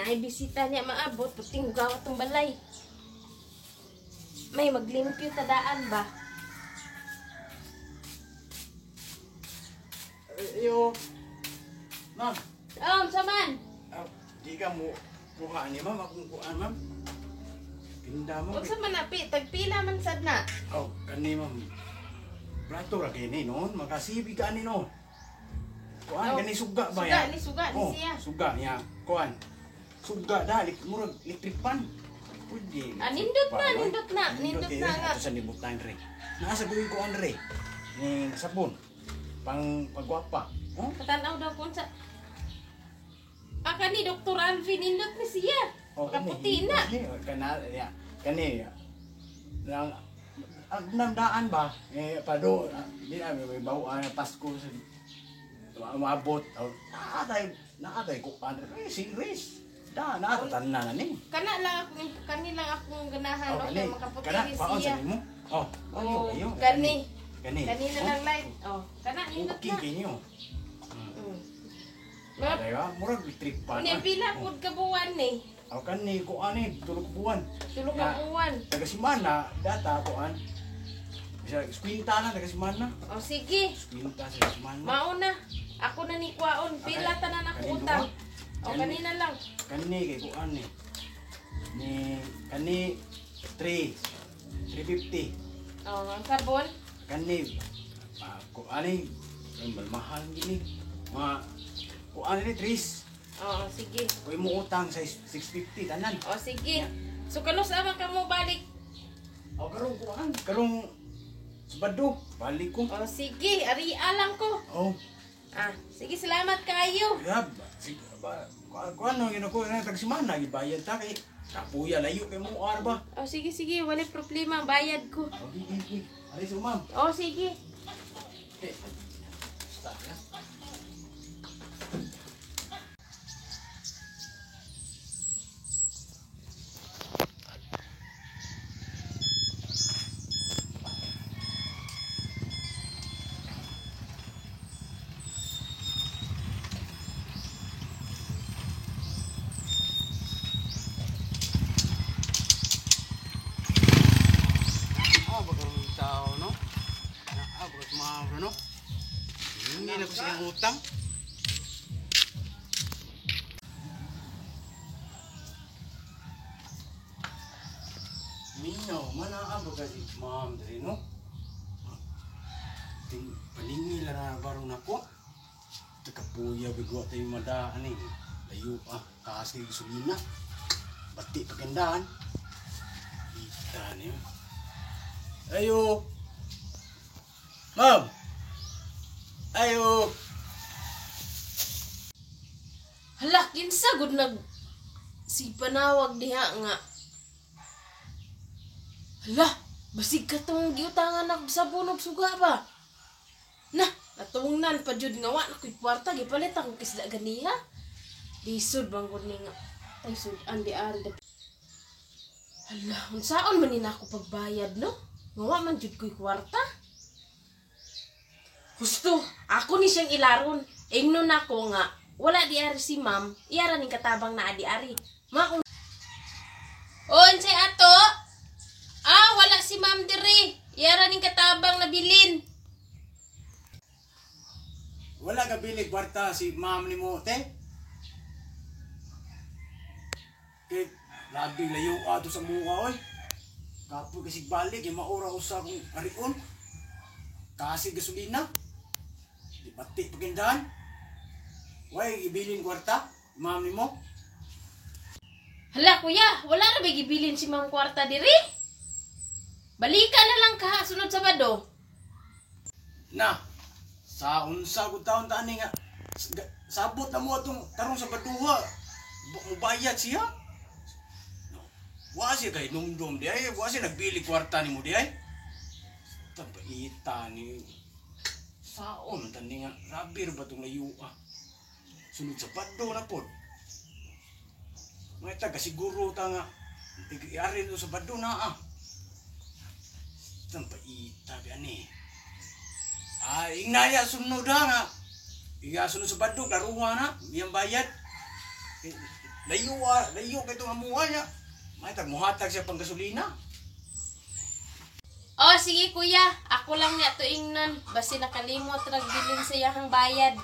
Naay bisita niya maabot, puting hugaw atong balay. May maglimpyo tadaan ba? Iyo. Ma'am. Oh, unsa man? Ah, di ka mo kuha ni ma'am akong kuan ma'am. Pinda mo. Unsa man na pi? Tagpila man sad na. Oh, kani ma'am. Plato ra kini noon, makasibi ka ani no. Kuan Oh, kani suga ba suga ya? ni, suga ni Oh, siya. suga niya. Kuan. Suga da lik murag electric pan. Pwede. Ah, nindot na, Pan, oy. nindot na, nindot kayo, na nga. Ato sa nibutan re. Naa sa kuy kuan re. Ni sabon. Pang pagwapa. Oh, Patanaw daw kung sa... Ah, kani Dr. Alvin, nindot ni siya. Oh, Kaputi na. Kani, kana, ya, kani, nang, ang namdaan ba, eh, pado, di na, may bawaan, Pasko, sa, maabot, oh, naatay, naatay, kuan, eh, serious, da, naatatan na na ni. Kana lang akong, kani lang akong ganahan, Oh, okay, kani, makaputi kana, ni paon siya. sa nimo. Oh, ayo, Oh, ayo, kani. kani, Kani na Oh, lang light. Oh, kana nindot okay na. kinyo. Mm. Mga Diba? Murag trip pa. Unya pila pud ka buwan ni. Oh, kani, kuan eh, tulog buwan. Tulo ka Ya. buwan. Taga simana, data kuan. Bisa skwinta na taga simana. Oh, sige. Skwinta sa simana. Mauna. Ako na ni kwaon. Pila tanan ako Kanin utang. duha? O kanina lang. Kani kay kuan ni. Ni kani 3 350. Oh, ang sabon. Kani ah, kuan ni ay, mahal gini. Mga kuan ni 3. Oh, sige. Kuy mo utang sa 650 tanan. Oh, sige. So kanus ama ka mo balik? O karong kuan, karong Sabado, balik ko. Oh, sige. Ari lang ko. Oh, Ah, sige, salamat kayo. Grab, sige, ba, kuan kuan no gino ko na tag simana gibayad ta kay kapuya layo kay mo arba. Oh, sige, sige. Wala problema. Bayad ko. Okay, okay. Ari sa ma'am. Oh, sige. Eh, Basta na. Ah, baka tao, no? Ah, baka sumabro, no? Hindi na ko siyang utang. Minaw, mana ba kasi ma'am diri, no? Ting palingil na barong nako. Takapuya bigwa tayo madaan eh. Layo pa, kasi gasolina. Bati pagandaan. Ita niyo. Ayo. Ma'am. Ayo. Hala, kinsa gud nag si panawag diha nga. Hala, basig ka tong giutangan nag sabon og suga ba? Na, natungnan pa jud nga wa na ko'y kwarta gipalit akong kisda ganiha. Lisod bang gud ni nga. Tay sudan di ari da. Hala, unsaon man ni nako pagbayad no? Nga wa man jud ko'y kwarta. Husto, ako ni siyang ilaron. Ingnon nako nga, wala di ari si ma'am, iyara ning katabang na di ari. Maun. Unsay ato? Ah, wala si ma'am diri. Iyara ning katabang na bilin. Wala ka bilig kwarta si ma'am ni mo, te. Kay labi layo ato sa muka oy. Kapoy kasi balik, yung maura usa kong arion. Kasi gasolina. Di bati pagindahan. Way gibilin kwarta, ma'am ni mo. Hala kuya, wala ra ba gibilin si ma'am kwarta diri? Balika na lang ka sunod Sabado. Na, sa unsa ko taon tani nga sabot na mo atong tarong sa baduha. Mubayad siya. No. Wa siya kay numdum di ay, wa siya nagbili kwarta nimo di ay. Tabaita ni saon tani nga rabir ba tong layo ah. Sunod sa bado na pod. Mga taga siguro ta nga iari to sa bado na ah. Tabaita bi ani. Ah, ingnaya sunod ha nga. Iya sunod sa bado, klaruha na, iyang bayad. Eh, Layo ah, layo kay itong amuha niya. May tag muhatag siya pang gasolina. Oh, sige kuya, ako lang niya to ingnan. Basi nakalimot rag bilin sa iyahang bayad.